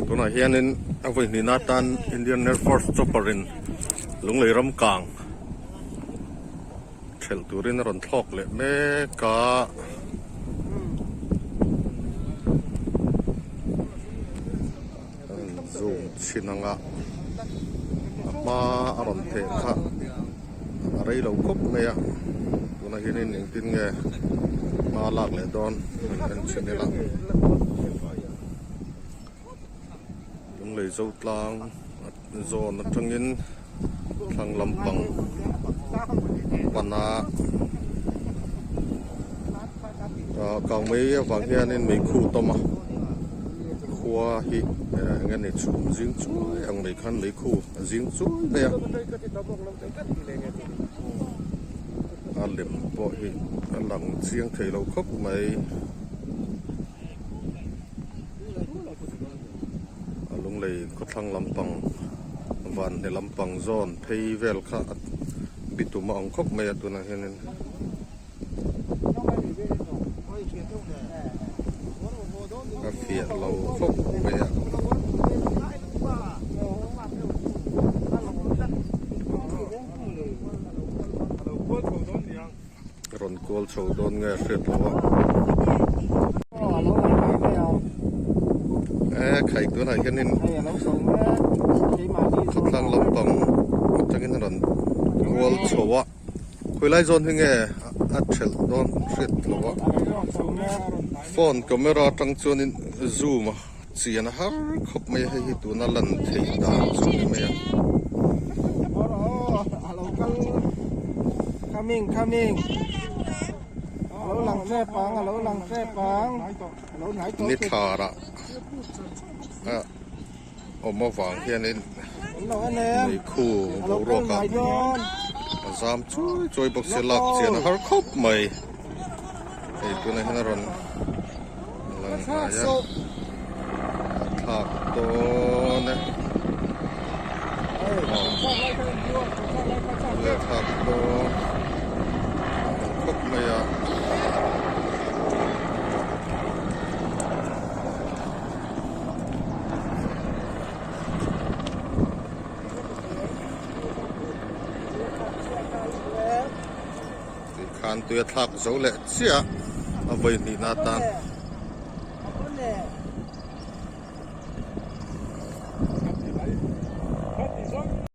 Tunah hianin a vawi hnihna atan Indian Air Force chopper in Lunglei ram kang thelh turin a rawn thlawk leh mek a. Zoom chhin anga a hma a rawn theh kha a rei lo khawp mai a tunah hianin engtin nge hma a lak leh dawn han en chhin ila Lunglei zo tlang zawn atangin thlang lampang pana ah kang mai avang hianin meikhu tawm a khua hi eng nge ni chhum zing chuai ang mai khan meikhu a zing chuai mai a a lem pawh hi a lang chiang thei lo khawp mai. A lunglei khawthlang lampang vanhne lampang zawn phei vel kha a bitum a awm khawp mai a tunah hianin. A fiah lo khawp mai a. Rawn kual chho dawn nge a hriat loh a. E khai tunah hianin khawthlang lampang atangin a rawn kual chho a. Khawilai zawn hi nge a thelh dawn hriat loh a. Phone camera atang chuanin zoom a chian a har khawp mai a hei hi tuna lan theih dan chu a ni mai a. Coming coming alo lang hrep ang alo lang hrep ang alo hnai tawh Ni thlarah a awm avang hianin meikhu boruak ah a zam chuai chuai bawk sia lak chian a har khawp mai hei tunah hian a rawn lang hnai a a thlak dawn e aw a thlak dawn khawp mai a. Khan tui a thlak zo leh chiah a vawi hnihna atan.